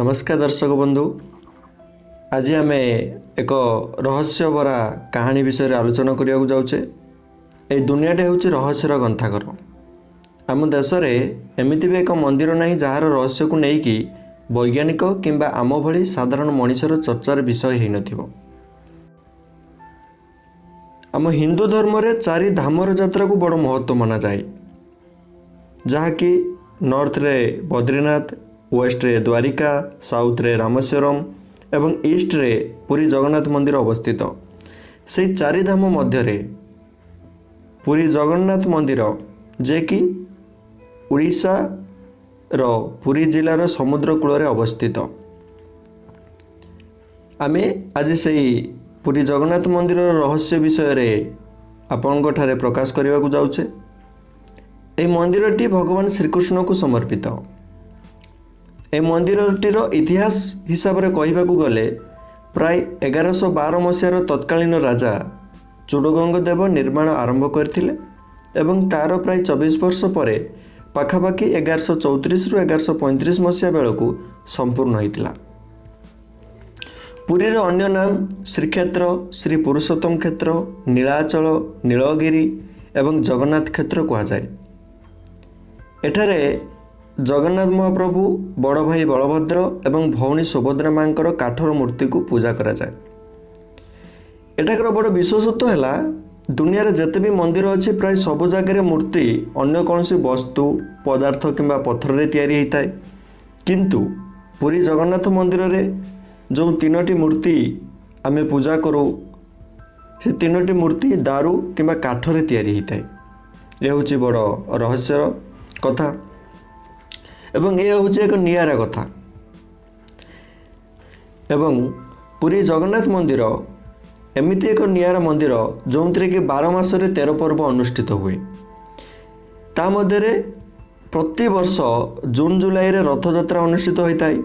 ନମସ୍କାର ଦର୍ଶକ ବନ୍ଧୁ, ଆଜି ଆମେ ଏକ ରହସ୍ୟଭରା କାହାଣୀ ବିଷୟରେ ଆଲୋଚନା କରିବାକୁ ଯାଉଛେ। ଏହି ଦୁନିଆଟା ହେଉଛି ରହସ୍ୟର ଗନ୍ତାଘର। ଆମ ଦେଶରେ ଏମିତି ବି ଏକ ମନ୍ଦିର ନାହିଁ, ଯାହାର ରହସ୍ୟକୁ ନେଇକି ବୈଜ୍ଞାନିକ କିମ୍ବା ଆମ ଭଳି ସାଧାରଣ ମଣିଷର ଚର୍ଚ୍ଚାର ବିଷୟ ହେଇନଥିବ। ଆମ ହିନ୍ଦୁ ଧର୍ମରେ ଚାରି ଧାମର ଯାତ୍ରାକୁ ବଡ଼ ମହତ୍ତ୍ୱ ମନାଯାଏ, ଯାହାକି ନର୍ଥରେ ବଦ୍ରିନାଥ, ୱେଷ୍ଟରେ ଦ୍ୱାରିକା, ସାଉଥରେ ରାମେଶ୍ୱରମ ଏବଂ ଇଷ୍ଟରେ ପୁରୀ ଜଗନ୍ନାଥ ମନ୍ଦିର ଅବସ୍ଥିତ। ସେଇ ଚାରି ଧାମ ମଧ୍ୟରେ ପୁରୀ ଜଗନ୍ନାଥ ମନ୍ଦିର, ଯେ କି ଓଡ଼ିଶାର ପୁରୀ ଜିଲ୍ଲାର ସମୁଦ୍ର କୂଳରେ ଅବସ୍ଥିତ। ଆମେ ଆଜି ସେଇ ପୁରୀ ଜଗନ୍ନାଥ ମନ୍ଦିରର ରହସ୍ୟ ବିଷୟରେ ଆପଣଙ୍କ ଠାରେ ପ୍ରକାଶ କରିବାକୁ ଯାଉଛେ। ଏହି ମନ୍ଦିରଟି ଭଗବାନ ଶ୍ରୀକୃଷ୍ଣଙ୍କୁ ସମର୍ପିତ। ଏହି ମନ୍ଦିରଟିର ଇତିହାସ ହିସାବରେ କହିବାକୁ ଗଲେ, ପ୍ରାୟ 1112 ମସିହାର ତତ୍କାଳୀନ ରାଜା ଚୁଡ଼ଗଙ୍ଗ ଦେବ ନିର୍ମାଣ ଆରମ୍ଭ କରିଥିଲେ ଏବଂ ତା'ର ପ୍ରାୟ 24 ବର୍ଷ ପରେ ପାଖାପାଖି 1134ରୁ 1135 ମସିହା ବେଳକୁ ସମ୍ପୂର୍ଣ୍ଣ ହୋଇଥିଲା। ପୁରୀର ଅନ୍ୟ ନାମ ଶ୍ରୀକ୍ଷେତ୍ର, ଶ୍ରୀ ପୁରୁଷୋତ୍ତମ କ୍ଷେତ୍ର, ନୀଳାଚଳ, ନୀଳଗିରି ଏବଂ ଜଗନ୍ନାଥ କ୍ଷେତ୍ର କୁହାଯାଏ। ଏଠାରେ ଜଗନ୍ନାଥ ମହାପ୍ରଭୁ, ବଡ଼ ଭାଇ ବଳଭଦ୍ର ଏବଂ ଭଉଣୀ ସୁଭଦ୍ରା ମାଙ୍କର କାଠର ମୂର୍ତ୍ତିକୁ ପୂଜା କରାଯାଏ। ଏଠାକାର ବଡ଼ ବିଶେଷତ୍ୱ ହେଲା, ଦୁନିଆରେ ଯେତେ ବି ମନ୍ଦିର ଅଛି, ପ୍ରାୟ ସବୁ ଜାଗାରେ ମୂର୍ତ୍ତି ଅନ୍ୟ କୌଣସି ବସ୍ତୁ, ପଦାର୍ଥ କିମ୍ବା ପଥରରେ ତିଆରି ହୋଇଥାଏ। କିନ୍ତୁ ପୁରୀ ଜଗନ୍ନାଥ ମନ୍ଦିରରେ ଯେଉଁ ତିନୋଟି ମୂର୍ତ୍ତି ଆମେ ପୂଜା କରୁ, ସେ ତିନୋଟି ମୂର୍ତ୍ତି ଦାରୁ କିମ୍ବା କାଠରେ ତିଆରି ହୋଇଥାଏ। ଏ ହେଉଛି ବଡ଼ ରହସ୍ୟର କଥା ଏବଂ ଏ ହେଉଛି ଏକ ନିଆରା କଥା। ଏବଂ ପୁରୀ ଜଗନ୍ନାଥ ମନ୍ଦିର ଏମିତି ଏକ ନିଆରା ମନ୍ଦିର, ଯେଉଁଥିରେ କି 12 ମାସରେ 13 ପର୍ବ ଅନୁଷ୍ଠିତ ହୁଏ। ତା ମଧ୍ୟରେ ପ୍ରତିବର୍ଷ ଜୁନ୍ ଜୁଲାଇରେ ରଥଯାତ୍ରା ଅନୁଷ୍ଠିତ ହୋଇଥାଏ,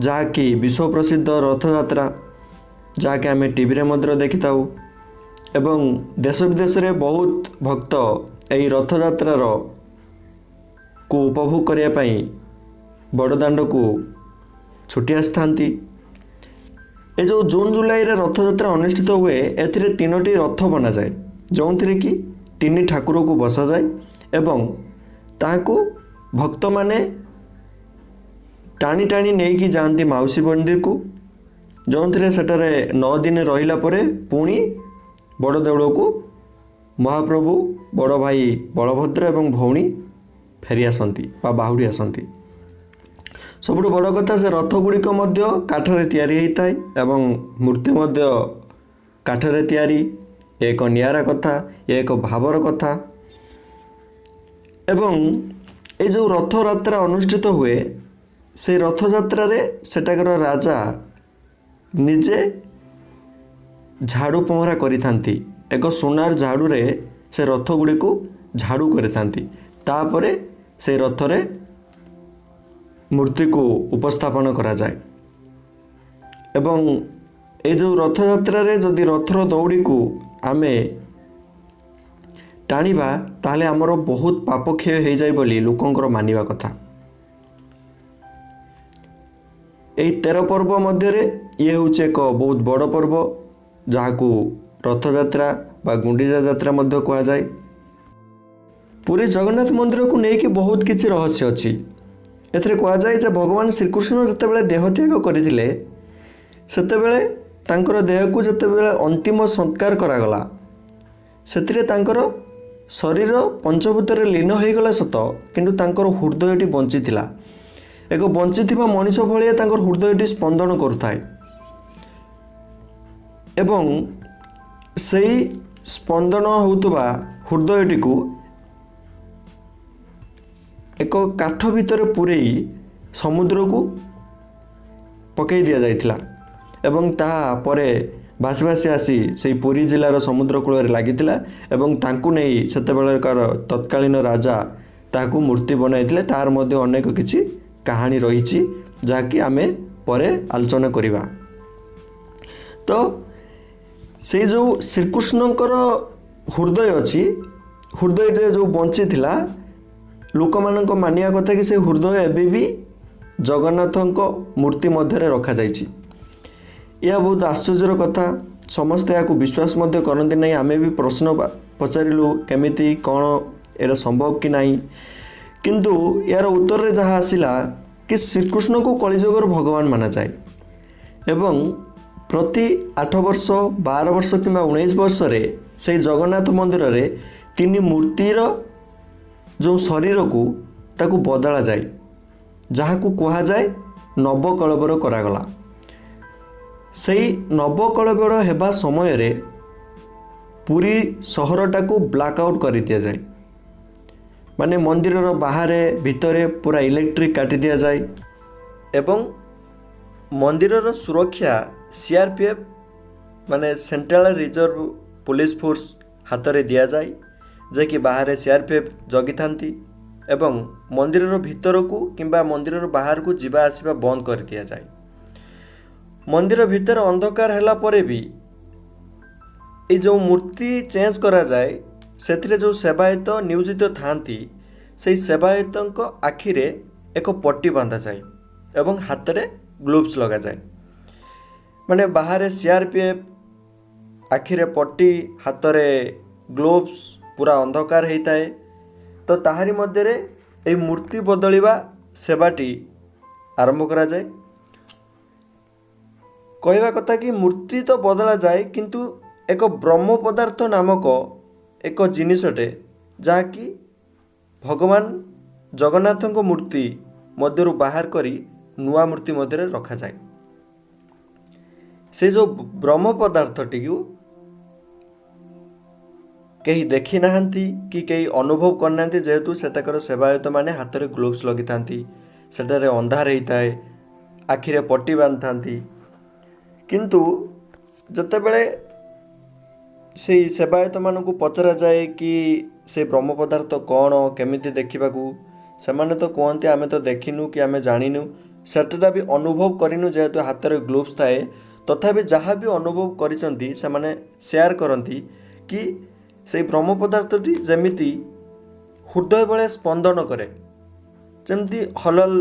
ଯାହାକି ବିଶ୍ୱ ପ୍ରସିଦ୍ଧ ରଥଯାତ୍ରା, ଯାହାକି ଆମେ ଟିଭିରେ ମଧ୍ୟ ଦେଖିଥାଉ ଏବଂ ଦେଶ ବିଦେଶରେ ବହୁତ ଭକ୍ତ ଏହି ରଥଯାତ୍ରାର କୁ ଉପଭୋଗ କରିବା ପାଇଁ ବଡ଼ଦାଣ୍ଡକୁ ଛୁଟି ଆସିଥାନ୍ତି। ଏ ଯେଉଁ ଜୁନ୍ ଜୁଲାଇରେ ରଥଯାତ୍ରା ଅନୁଷ୍ଠିତ ହୁଏ, ଏଥିରେ ତିନୋଟି ରଥ ବନାଯାଏ, ଯେଉଁଥିରେ କି ତିନି ଠାକୁରକୁ ବସାଯାଏ ଏବଂ ତାହାକୁ ଭକ୍ତମାନେ ଟାଣି ଟାଣି ନେଇକି ଯାଆନ୍ତି ମାଉସୀ ମନ୍ଦିରକୁ, ଯେଉଁଥିରେ ସେଠାରେ 9 ଦିନ ରହିଲା ପରେ ପୁଣି ବଡ଼ ଦେଉଳକୁ ମହାପ୍ରଭୁ, ବଡ଼ ଭାଇ ବଳଭଦ୍ର ଏବଂ ଭଉଣୀ ଫେରି ଆସନ୍ତି ବା ବାହୁଡ଼ି ଆସନ୍ତି। ସବୁଠୁ ବଡ଼ କଥା, ସେ ରଥ ଗୁଡ଼ିକ ମଧ୍ୟ କାଠରେ ତିଆରି ହୋଇଥାଏ ଏବଂ ମୂର୍ତ୍ତି ମଧ୍ୟ କାଠରେ ତିଆରି। ଏକ ନିଆରା କଥା, ଏକ ଭାବର କଥା। ଏବଂ ଏ ଯେଉଁ ରଥଯାତ୍ରା ଅନୁଷ୍ଠିତ ହୁଏ, ସେଇ ରଥଯାତ୍ରାରେ ସେଠାକାର ରାଜା ନିଜେ ଝାଡ଼ୁ ପହଁରା କରିଥାନ୍ତି। ଏକ ସୁନାର ଝାଡ଼ୁରେ ସେ ରଥ ଗୁଡ଼ିକୁ ଝାଡ଼ୁ କରିଥାନ୍ତି। ତାପରେ ସେଇ ରଥରେ ମୂର୍ତ୍ତିକୁ ଉପସ୍ଥାପନ କରାଯାଏ। ଏବଂ ଏ ଯେଉଁ ରଥଯାତ୍ରାରେ ଯଦି ରଥର ଦଉଡ଼ିକୁ ଆମେ ଟାଣିବା, ତାହେଲେ ଆମର ବହୁତ ପାପ କ୍ଷୟ ହେଇଯାଏ ବୋଲି ଲୋକଙ୍କର ମାନିବା କଥା। ଏହି 13 ପର୍ବ ମଧ୍ୟରେ ଇଏ ହେଉଛି ଏକ ବହୁତ ବଡ଼ ପର୍ବ, ଯାହାକୁ ରଥଯାତ୍ରା ବା ଗୁଣ୍ଡିଚା ଯାତ୍ରା ମଧ୍ୟ କୁହାଯାଏ। ପୁରୀ ଜଗନ୍ନାଥ ମନ୍ଦିରକୁ ନେଇକି ବହୁତ କିଛି ରହସ୍ୟ ଅଛି। ଏଥିରେ କୁହାଯାଏ ଯେ ଭଗବାନ ଶ୍ରୀକୃଷ୍ଣ ଯେତେବେଳେ ଦେହତ୍ୟାଗ କରିଥିଲେ, ସେତେବେଳେ ତାଙ୍କର ଦେହକୁ ଯେତେବେଳେ ଅନ୍ତିମ ସତ୍କାର କରାଗଲା, ସେଥିରେ ତାଙ୍କର ଶରୀର ପଞ୍ଚଭୂତରେ ଲୀନ ହୋଇଗଲା ସତ, କିନ୍ତୁ ତାଙ୍କର ହୃଦୟଟି ବଞ୍ଚିଥିଲା। ଏକ ବଞ୍ଚିଥିବା ମଣିଷ ଭଳିଆ ତାଙ୍କର ହୃଦୟଟି ସ୍ପନ୍ଦନ କରୁଥାଏ ଏବଂ ସେଇ ସ୍ପନ୍ଦନ ହେଉଥିବା ହୃଦୟଟିକୁ ଏକ କାଠ ଭିତରେ ପୂରେଇ ସମୁଦ୍ରକୁ ପକାଇ ଦିଆଯାଇଥିଲା ଏବଂ ତାହା ପରେ ଭାସି ଭାସି ଆସି ସେଇ ପୁରୀ ଜିଲ୍ଲାର ସମୁଦ୍ର କୂଳରେ ଲାଗିଥିଲା ଏବଂ ତାଙ୍କୁ ନେଇ ସେତେବେଳକାର ତତ୍କାଳୀନ ରାଜା ତାହାକୁ ମୂର୍ତ୍ତି ବନାଇଥିଲେ। ତାର ମଧ୍ୟ ଅନେକ କିଛି କାହାଣୀ ରହିଛି, ଯାହାକି ଆମେ ପରେ ଆଲୋଚନା କରିବା। ତ ସେଇ ଯେଉଁ ଶ୍ରୀକୃଷ୍ଣଙ୍କର ହୃଦୟ ଅଛି, ହୃଦୟରେ ଯେଉଁ ବଞ୍ଚିଥିଲା, ଲୋକମାନଙ୍କ ମାନିବା କଥା କି ସେ ହୃଦୟ ଏବେ ବି ଜଗନ୍ନାଥଙ୍କ ମୂର୍ତ୍ତି ମଧ୍ୟରେ ରଖାଯାଇଛି। ଏହା ବହୁତ ଆଶ୍ଚର୍ଯ୍ୟର କଥା। ସମସ୍ତେ ଏହାକୁ ବିଶ୍ୱାସ ମଧ୍ୟ କରନ୍ତି ନାହିଁ। ଆମେ ବି ପ୍ରଶ୍ନ ପଚାରିଲୁ, କେମିତି କ'ଣ ଏଇଟା ସମ୍ଭବ କି ନାହିଁ? କିନ୍ତୁ ଏହାର ଉତ୍ତରରେ ଯାହା ଆସିଲା କି ଶ୍ରୀକୃଷ୍ଣଙ୍କୁ କଳିଯୁଗର ଭଗବାନ ମାନାଯାଏ ଏବଂ ପ୍ରତି 8 ବର୍ଷ, 12 ବର୍ଷ କିମ୍ବା 19 ବର୍ଷରେ ସେଇ ଜଗନ୍ନାଥ ମନ୍ଦିରରେ ତିନି ମୂର୍ତ୍ତିର ଯେଉଁ ଶରୀରକୁ ତାକୁ ବଦଳାଯାଏ, ଯାହାକୁ କୁହାଯାଏ ନବକଳେବର କରାଗଲା। ସେଇ ନବକଳେବର ହେବା ସମୟରେ ପୁରୀ ସହରଟାକୁ ବ୍ଲାକ୍ ଆଉଟ୍ କରିଦିଆଯାଏ, ମାନେ ମନ୍ଦିରର ବାହାରେ ଭିତରେ ପୁରା ଇଲେକ୍ଟ୍ରିକ୍ କାଟି ଦିଆଯାଏ ଏବଂ ମନ୍ଦିରର ସୁରକ୍ଷା ସିଆର୍ପିଏଫ୍, ମାନେ ସେଣ୍ଟ୍ରାଲ ରିଜର୍ଭ ପୋଲିସ ଫୋର୍ସ ହାତରେ ଦିଆଯାଏ, ଯାହାକି ବାହାରେ ସିଆର୍ପିଏଫ୍ ଜଗିଥାନ୍ତି ଏବଂ ମନ୍ଦିରର ଭିତରକୁ କିମ୍ବା ମନ୍ଦିରର ବାହାରକୁ ଯିବା ଆସିବା ବନ୍ଦ କରିଦିଆଯାଏ। ମନ୍ଦିର ଭିତରେ ଅନ୍ଧକାର ହେଲା ପରେ ବି ଏଇ ଯେଉଁ ମୂର୍ତ୍ତି ଚେଞ୍ଜ କରାଯାଏ, ସେଥିରେ ଯେଉଁ ସେବାୟତ ନିୟୋଜିତ ଥାଆନ୍ତି, ସେଇ ସେବାୟତଙ୍କ ଆଖିରେ ଏକ ପଟି ବାନ୍ଧାଯାଏ ଏବଂ ହାତରେ ଗ୍ଲୋଭ୍ସ ଲଗାଯାଏ। ମାନେ ବାହାରେ ସିଆର୍ପିଏଫ୍, ଆଖିରେ ପଟି, ହାତରେ ଗ୍ଲୋଭ୍ସ, ପୁରା ଅନ୍ଧକାର ହେଇଥାଏ, ତ ତାହାରି ମଧ୍ୟରେ ଏଇ ମୂର୍ତ୍ତି ବଦଳିବା ସେବାଟି ଆରମ୍ଭ କରାଯାଏ। କହିବା କଥା କି ମୂର୍ତ୍ତି ତ ବଦଳାଯାଏ, କିନ୍ତୁ ଏକ ବ୍ରହ୍ମ ପଦାର୍ଥ ନାମକ ଏକ ଜିନିଷଟେ, ଯାହାକି ଭଗବାନ ଜଗନ୍ନାଥଙ୍କ ମୂର୍ତ୍ତି ମଧ୍ୟରୁ ବାହାର କରି ନୂଆ ମୂର୍ତ୍ତି ମଧ୍ୟରେ ରଖାଯାଏ, ସେ ଯେଉଁ ବ୍ରହ୍ମ ପଦାର୍ଥଟିକୁ କେହି ଦେଖିନାହାନ୍ତି କି କେହି ଅନୁଭବ କରିନାହାନ୍ତି, ଯେହେତୁ ସେଠାକାର ସେବାୟତମାନେ ହାତରେ ଗ୍ଲୋଭ୍ସ ଲଗେଇଥାନ୍ତି, ସେଠାରେ ଅନ୍ଧାର ହେଇଥାଏ, ଆଖିରେ ପଟି ବାନ୍ଧିଥାନ୍ତି। କିନ୍ତୁ ଯେତେବେଳେ ସେଇ ସେବାୟତମାନଙ୍କୁ ପଚରାଯାଏ କି ସେ ବ୍ରହ୍ମ ପଦାର୍ଥ କ'ଣ, କେମିତି ଦେଖିବାକୁ, ସେମାନେ ତ କୁହନ୍ତି ଆମେ ତ ଦେଖିନୁ କି ଆମେ ଜାଣିନୁ, ସେତେଟା ବି ଅନୁଭବ କରିନୁ, ଯେହେତୁ ହାତରେ ଗ୍ଲୋଭ୍ସ ଥାଏ। ତଥାପି ଯାହା ବି ଅନୁଭବ କରିଛନ୍ତି, ସେମାନେ ସେୟାର କରନ୍ତି କି ସେଇ ବ୍ରହ୍ମ ପଦାର୍ଥଟି ଯେମିତି ହୃଦୟ ଭଳିଆ ସ୍ପନ୍ଦନ କରେ, ଯେମିତି ହଲଲ,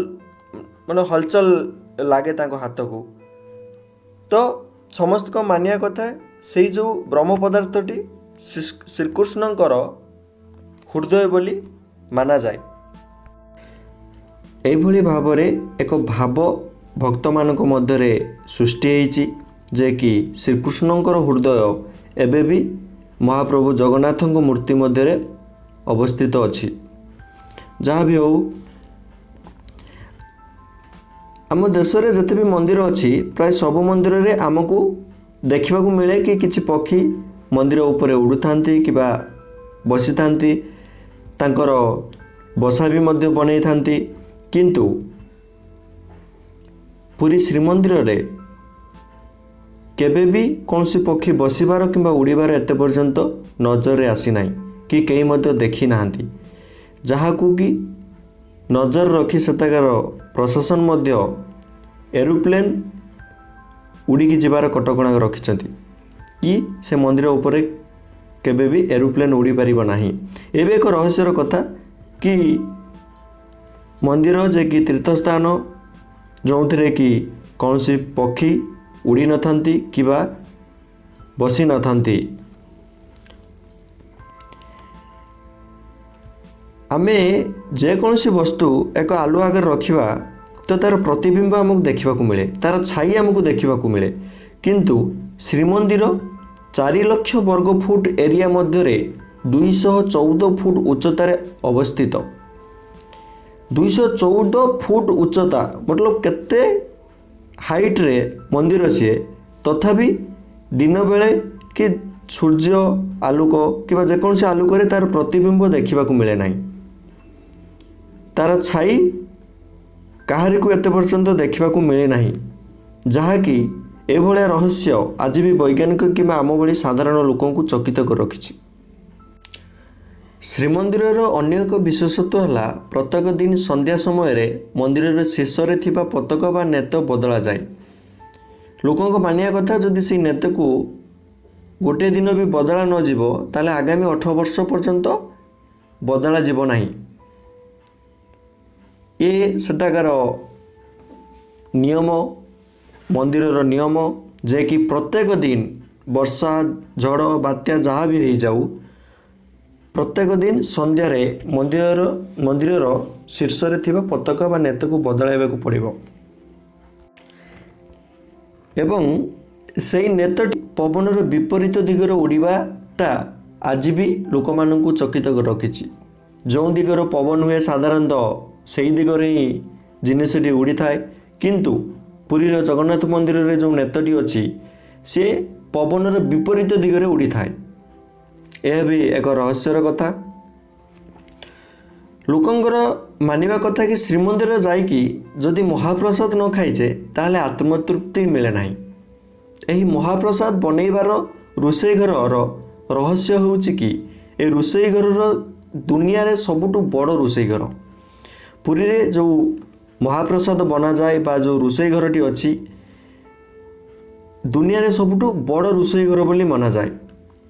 ମାନେ ହଲଚଲ ଲାଗେ ତାଙ୍କ ହାତକୁ। ତ ସମସ୍ତଙ୍କ ମାନିବା କଥା, ସେଇ ଯେଉଁ ବ୍ରହ୍ମ ପଦାର୍ଥଟି ଶ୍ରୀକୃଷ୍ଣଙ୍କର ହୃଦୟ ବୋଲି ମାନାଯାଏ। ଏଇଭଳି ଭାବରେ ଏକ ଭାବ ଭକ୍ତମାନଙ୍କ ମଧ୍ୟରେ ସୃଷ୍ଟି ହେଇଛି ଯେ କି ଶ୍ରୀକୃଷ୍ଣଙ୍କର ହୃଦୟ ଏବେ ବି ମହାପ୍ରଭୁ ଜଗନ୍ନାଥଙ୍କ ମୂର୍ତ୍ତି ମଧ୍ୟରେ ଅବସ୍ଥିତ ଅଛି। ଯାହା ବି ହେଉ, ଆମ ଦେଶରେ ଯେତେ ବି ମନ୍ଦିର ଅଛି, ପ୍ରାୟ ସବୁ ମନ୍ଦିରରେ ଆମକୁ ଦେଖିବାକୁ ମିଳେ କି କିଛି ପକ୍ଷୀ ମନ୍ଦିର ଉପରେ ଉଡ଼ୁଥାନ୍ତି କିମ୍ବା ବସିଥାନ୍ତି, ତାଙ୍କର ବସା ବି ମଧ୍ୟ ବନେଇଥାନ୍ତି। କିନ୍ତୁ ପୁରୀ ଶ୍ରୀମନ୍ଦିରରେ କେବେ ବି କୌଣସି ପକ୍ଷୀ ବସିବାର କିମ୍ବା ଉଡ଼ିବାର ଏତେ ପର୍ଯ୍ୟନ୍ତ ନଜରରେ ଆସିନାହିଁ କି କେହି ମଧ୍ୟ ଦେଖିନାହାନ୍ତି, ଯାହାକୁ କି ନଜର ରଖି ସେଠାକାର ପ୍ରଶାସନ ମଧ୍ୟ ଏରୋପ୍ଲେନ୍ ଉଡ଼ିକି ଯିବାର କଟକଣା ରଖିଛନ୍ତି କି ସେ ମନ୍ଦିର ଉପରେ କେବେ ବି ଏରୋପ୍ଲେନ୍ ଉଡ଼ିପାରିବ ନାହିଁ। ଏବେ ଏକ ରହସ୍ୟର କଥା କି ମନ୍ଦିର ଯେ କି ତୀର୍ଥସ୍ଥାନ, ଯେଉଁଥିରେ କି କୌଣସି ପକ୍ଷୀ ଉଡ଼ିନଥାନ୍ତି କିମ୍ବା ବସିନଥାନ୍ତି। ଆମେ ଯେକୌଣସି ବସ୍ତୁ ଏକ ଆଲୁଅ ଆଗରେ ରଖିବା ତ ତା'ର ପ୍ରତିବିମ୍ବ ଆମକୁ ଦେଖିବାକୁ ମିଳେ, ତା'ର ଛାଇ ଆମକୁ ଦେଖିବାକୁ ମିଳେ। କିନ୍ତୁ ଶ୍ରୀମନ୍ଦିର 4 ଲକ୍ଷ ବର୍ଗ ଫୁଟ ଏରିଆ ମଧ୍ୟରେ 214 ଫୁଟ ଉଚ୍ଚତାରେ ଅବସ୍ଥିତ। 214 ଫୁଟ ଉଚ୍ଚତା ମତଲବ କେତେ ହାଇଟ୍ରେ ମନ୍ଦିର ସିଏ। ତଥାପି ଦିନବେଳେ କି ସୂର୍ଯ୍ୟ ଆଲୋକ କିମ୍ବା ଯେକୌଣସି ଆଲୋକରେ ତା'ର ପ୍ରତିବିମ୍ବ ଦେଖିବାକୁ ମିଳେ ନାହିଁ, ତା'ର ଛାଇ କାହାରିକୁ ଏତେ ପର୍ଯ୍ୟନ୍ତ ଦେଖିବାକୁ ମିଳେ ନାହିଁ, ଯାହାକି ଏଭଳିଆ ରହସ୍ୟ ଆଜି ବି ବୈଜ୍ଞାନିକ କିମ୍ବା ଆମ ଭଳି ସାଧାରଣ ଲୋକଙ୍କୁ ଚକିତ କରି ରଖିଛି। ଶ୍ରୀମନ୍ଦିରର ଅନ୍ୟ ଏକ ବିଶେଷତ୍ୱ ହେଲା, ପ୍ରତ୍ୟେକ ଦିନ ସନ୍ଧ୍ୟା ସମୟରେ ମନ୍ଦିରର ଶୀର୍ଷରେ ଥିବା ପତାକା ବା ନେତ ବଦଳାଯାଏ। ଲୋକଙ୍କ ମାନିବା କଥା, ଯଦି ସେଇ ନେତକୁ ଗୋଟିଏ ଦିନ ବି ବଦଳା ନଯିବ, ତାହେଲେ ଆଗାମୀ 18 ବର୍ଷ ପର୍ଯ୍ୟନ୍ତ ବଦଳା ଯିବ ନାହିଁ। ଏ ସେଠାକାର ନିୟମ, ମନ୍ଦିରର ନିୟମ ଯେ କି ପ୍ରତ୍ୟେକ ଦିନ ବର୍ଷା, ଝଡ଼, ବାତ୍ୟା ଯାହା ବି ହେଇଯାଉ, ପ୍ରତ୍ୟେକ ଦିନ ସନ୍ଧ୍ୟାରେ ମନ୍ଦିରର ଶୀର୍ଷରେ ଥିବା ପତାକା ବା ନେତକୁ ବଦଳାଇବାକୁ ପଡ଼ିବ ଏବଂ ସେଇ ନେତଟି ପବନର ବିପରୀତ ଦିଗରେ ଉଡ଼ିବାଟା ଆଜି ବି ଲୋକମାନଙ୍କୁ ଚକିତ କରି ରଖିଛି। ଯେଉଁ ଦିଗର ପବନ ହୁଏ, ସାଧାରଣତଃ ସେଇ ଦିଗରେ ହିଁ ଜିନିଷଟି ଉଡ଼ିଥାଏ, କିନ୍ତୁ ପୁରୀର ଜଗନ୍ନାଥ ମନ୍ଦିରରେ ଯେଉଁ ନେତଟି ଅଛି, ସିଏ ପବନର ବିପରୀତ ଦିଗରେ ଉଡ଼ିଥାଏ। ଏହା ବି ଏକ ରହସ୍ୟର କଥା। ଲୋକଙ୍କର ମାନିବା କଥା କି ଶ୍ରୀମନ୍ଦିର ଯାଇକି ଯଦି ମହାପ୍ରସାଦ ନ ଖାଇଛେ, ତାହେଲେ ଆତ୍ମତୃପ୍ତି ମିଳେ ନାହିଁ। ଏହି ମହାପ୍ରସାଦ ବନେଇବାର ରୋଷେଇ ଘରର ରହସ୍ୟ ହେଉଛି କି ଏ ରୋଷେଇ ଘରର ଦୁନିଆରେ ସବୁଠୁ ବଡ଼ ରୋଷେଇ ଘର। ପୁରୀରେ ଯେଉଁ ମହାପ୍ରସାଦ ବନାଯାଏ ବା ଯେଉଁ ରୋଷେଇ ଘରଟି ଅଛି, ଦୁନିଆରେ ସବୁଠୁ ବଡ଼ ରୋଷେଇ ଘର ବୋଲି ମନାଯାଏ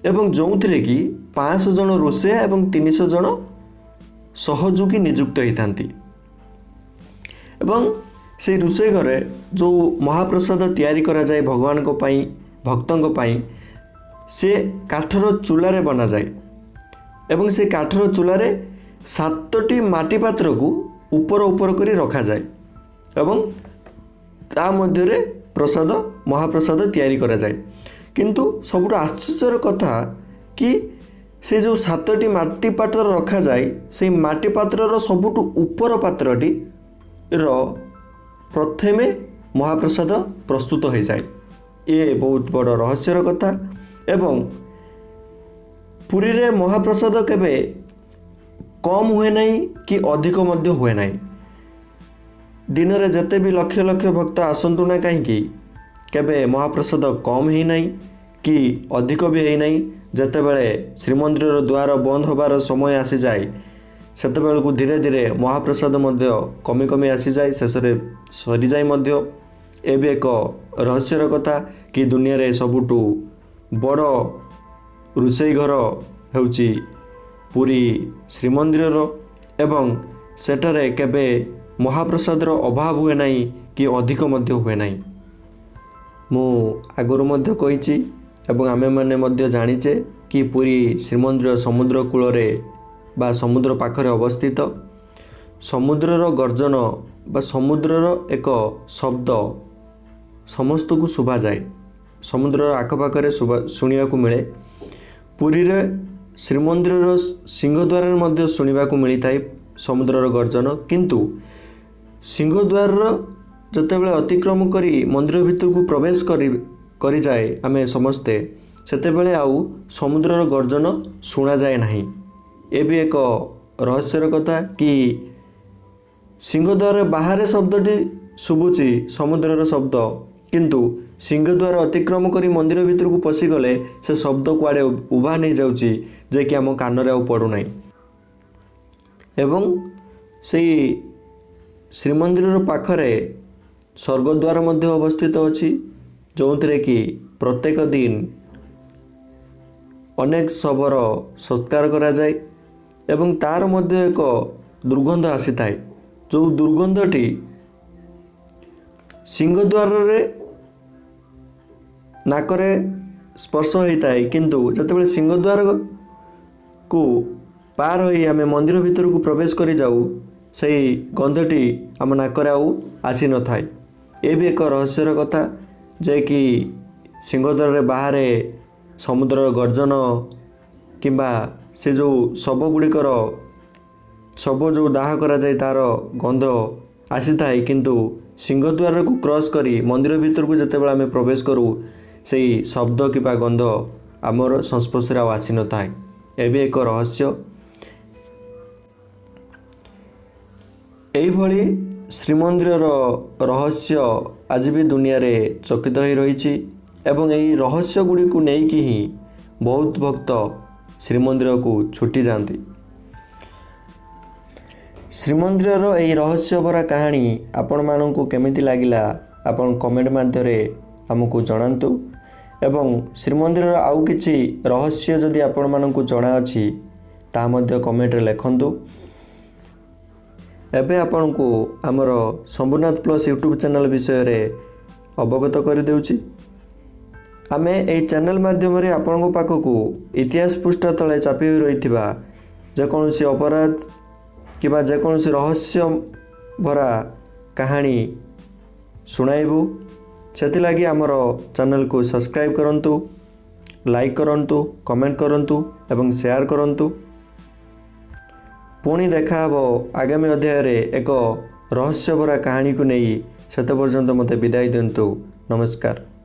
ଏବଂ ଯେଉଁଥିରେ କି 500 ଜଣ ରୋଷେଇଆ ଏବଂ 300 ଜଣ ସହଯୋଗୀ ନିଯୁକ୍ତ ହୋଇଥାନ୍ତି। ଏବଂ ସେଇ ରୋଷେଇ ଘରେ ଯେଉଁ ମହାପ୍ରସାଦ ତିଆରି କରାଯାଏ ଭଗବାନଙ୍କ ପାଇଁ, ଭକ୍ତଙ୍କ ପାଇଁ, ସେ କାଠର ଚୁଲାରେ ବନାଯାଏ ଏବଂ ସେ କାଠର ଚୁଲାରେ ସାତଟି ମାଟି ପାତ୍ରକୁ ଉପର ଉପର କରି ରଖାଯାଏ ଏବଂ ତା ମଧ୍ୟରେ ପ୍ରସାଦ, ମହାପ୍ରସାଦ ତିଆରି କରାଯାଏ। କିନ୍ତୁ ସବୁଠୁ ଆଶ୍ଚର୍ଯ୍ୟର କଥା କି ସେ ଯେଉଁ ସାତଟି ମାଟି ପାତ୍ର ରଖାଯାଏ, ସେଇ ମାଟି ପାତ୍ରର ସବୁଠୁ ଉପର ପାତ୍ରଟିର ପ୍ରଥମେ ମହାପ୍ରସାଦ ପ୍ରସ୍ତୁତ ହୋଇଯାଏ। ଏ ବହୁତ ବଡ଼ ରହସ୍ୟର କଥା। ଏବଂ ପୁରୀରେ ମହାପ୍ରସାଦ କେବେ କମ୍ ହୁଏ ନାହିଁ କି ଅଧିକ ମଧ୍ୟ ହୁଏ ନାହିଁ। ଦିନରେ ଯେତେ ବି ଲକ୍ଷ ଲକ୍ଷ ଭକ୍ତ ଆସନ୍ତୁ ନା କାହିଁକି, କେବେ ମହାପ୍ରସାଦ କମ୍ ହେଇନାହିଁ କି ଅଧିକ ବି ହେଇନାହିଁ। ଯେତେବେଳେ ଶ୍ରୀମନ୍ଦିରର ଦ୍ୱାର ବନ୍ଦ ହେବାର ସମୟ ଆସିଯାଏ, ସେତେବେଳକୁ ଧୀରେ ଧୀରେ ମହାପ୍ରସାଦ ମଧ୍ୟ କମି କମି ଆସିଯାଏ, ଶେଷରେ ସରିଯାଏ ମଧ୍ୟ। ଏ ବି ଏକ ରହସ୍ୟର କଥା କି ଦୁନିଆରେ ସବୁଠୁ ବଡ଼ ରୋଷେଇ ଘର ହେଉଛି ପୁରୀ ଶ୍ରୀମନ୍ଦିରର ଏବଂ ସେଠାରେ କେବେ ମହାପ୍ରସାଦର ଅଭାବ ହୁଏ ନାହିଁ କି ଅଧିକ ମଧ୍ୟ ହୁଏ ନାହିଁ। ମୁଁ ଆଗରୁ ମଧ୍ୟ କହିଛି ଏବଂ ଆମେମାନେ ମଧ୍ୟ ଜାଣିଛେ କି ପୁରୀ ଶ୍ରୀମନ୍ଦିର ସମୁଦ୍ର କୂଳରେ ବା ସମୁଦ୍ର ପାଖରେ ଅବସ୍ଥିତ। ସମୁଦ୍ରର ଗର୍ଜନ ବା ସମୁଦ୍ରର ଏକ ଶବ୍ଦ ସମସ୍ତଙ୍କୁ ଶୁଭାଯାଏ, ସମୁଦ୍ରର ଆଖପାଖରେ ଶୁଣିବାକୁ ମିଳେ। ପୁରୀରେ ଶ୍ରୀମନ୍ଦିରର ସିଂହଦ୍ୱାରରେ ମଧ୍ୟ ଶୁଣିବାକୁ ମିଳିଥାଏ ସମୁଦ୍ରର ଗର୍ଜନ, କିନ୍ତୁ ସିଂହଦ୍ୱାରର ଯେତେବେଳେ ଅତିକ୍ରମ କରି ମନ୍ଦିର ଭିତରକୁ ପ୍ରବେଶ କରିଯାଏ ଆମେ ସମସ୍ତେ, ସେତେବେଳେ ଆଉ ସମୁଦ୍ରର ଗର୍ଜନ ଶୁଣାଯାଏ ନାହିଁ। ଏ ବି ଏକ ରହସ୍ୟର କଥା କି ସିଂହଦ୍ୱାର ବାହାରେ ଶବ୍ଦଟି ଶୁଭୁଛି, ସମୁଦ୍ରର ଶବ୍ଦ, କିନ୍ତୁ ସିଂହଦ୍ୱାର ଅତିକ୍ରମ କରି ମନ୍ଦିର ଭିତରକୁ ପଶିଗଲେ ସେ ଶବ୍ଦ କୁଆଡ଼େ ଉଭାନ ହେଇଯାଉଛି ଯେ କି ଆମ କାନରେ ଆଉ ପଡ଼ୁନାହିଁ। ଏବଂ ସେଇ ଶ୍ରୀମନ୍ଦିରର ପାଖରେ ସ୍ୱର୍ଗଦ୍ୱାର ମଧ୍ୟ ଅବସ୍ଥିତ ଅଛି, ଯେଉଁଥିରେ କି ପ୍ରତ୍ୟେକ ଦିନ ଅନେକ ଶବର ସତ୍କାର କରାଯାଏ ଏବଂ ତା'ର ମଧ୍ୟ ଏକ ଦୁର୍ଗନ୍ଧ ଆସିଥାଏ, ଯେଉଁ ଦୁର୍ଗନ୍ଧଟି ସିଂହଦ୍ୱାରରେ ନାକରେ ସ୍ପର୍ଶ ହୋଇଥାଏ, କିନ୍ତୁ ଯେତେବେଳେ ସିଂହଦ୍ୱାରକୁ ପାର ହୋଇ ଆମେ ମନ୍ଦିର ଭିତରକୁ ପ୍ରବେଶ କରିଯାଉ, ସେଇ ଗନ୍ଧଟି ଆମ ନାକରେ ଆଉ ଆସିନଥାଏ। ଏ ବି ଏକ ରହସ୍ୟର କଥା ଯେ କି ସିଂହଦ୍ୱାରରେ ବାହାରେ ସମୁଦ୍ରର ଗର୍ଜନ କିମ୍ବା ସେ ଯେଉଁ ଶବ ଗୁଡ଼ିକର, ଶବ ଯେଉଁ ଦାହ କରାଯାଏ, ତା'ର ଗନ୍ଧ ଆସିଥାଏ, କିନ୍ତୁ ସିଂହଦ୍ୱାରକୁ କ୍ରସ୍ କରି ମନ୍ଦିର ଭିତରକୁ ଯେତେବେଳେ ଆମେ ପ୍ରବେଶ କରୁ, ସେଇ ଶବ୍ଦ କିମ୍ବା ଗନ୍ଧ ଆମର ସଂସ୍ପର୍ଶରେ ଆଉ ଆସିନଥାଏ। ଏ ବି ଏକ ରହସ୍ୟ। ଏଇଭଳି ଶ୍ରୀମନ୍ଦିରର ରହସ୍ୟ ଆଜି ବି ଦୁନିଆରେ ଚକିତ ହୋଇ ରହିଛି ଏବଂ ଏହି ରହସ୍ୟ ଗୁଡ଼ିକୁ ନେଇକି ହିଁ ବହୁତ ଭକ୍ତ ଶ୍ରୀମନ୍ଦିରକୁ ଛୁଟି ଯାଆନ୍ତି। ଶ୍ରୀମନ୍ଦିରର ଏହି ରହସ୍ୟ ଭରା କାହାଣୀ ଆପଣମାନଙ୍କୁ କେମିତି ଲାଗିଲା, ଆପଣ କମେଣ୍ଟ ମାଧ୍ୟମରେ ଆମକୁ ଜଣାନ୍ତୁ ଏବଂ ଶ୍ରୀମନ୍ଦିରର ଆଉ କିଛି ରହସ୍ୟ ଯଦି ଆପଣମାନଙ୍କୁ ଜଣାଅଛି, ତାହା ମଧ୍ୟ କମେଣ୍ଟରେ ଲେଖନ୍ତୁ। ଏବେ ଆପଣଙ୍କୁ ଆମର ଶମ୍ଭୁନାଥ ପ୍ଲସ୍ ୟୁଟ୍ୟୁବ୍ ଚ୍ୟାନେଲ୍ ବିଷୟରେ ଅବଗତ କରିଦେଉଛି। ଆମେ ଏହି ଚ୍ୟାନେଲ୍ ମାଧ୍ୟମରେ ଆପଣଙ୍କ ପାଖକୁ ଇତିହାସ ପୃଷ୍ଠା ତଳେ ଚାପି ହୋଇ ରହିଥିବା ଯେକୌଣସି ଅପରାଧ କିମ୍ବା ଯେକୌଣସି ରହସ୍ୟ ଭରା କାହାଣୀ ଶୁଣାଇବୁ। ସେଥିଲାଗି ଆମର ଚ୍ୟାନେଲକୁ ସବସ୍କ୍ରାଇବ୍ କରନ୍ତୁ, ଲାଇକ୍ କରନ୍ତୁ, କମେଣ୍ଟ କରନ୍ତୁ ଏବଂ ସେୟାର କରନ୍ତୁ। ପୁଣି ଦେଖାହେବ ଆଗାମୀ ଅଧ୍ୟାୟରେ ଏକ ରହସ୍ୟଭରା କାହାଣୀକୁ ନେଇ। ସେତେ ପର୍ଯ୍ୟନ୍ତ ମୋତେ ବିଦାୟ ଦିଅନ୍ତୁ। ନମସ୍କାର।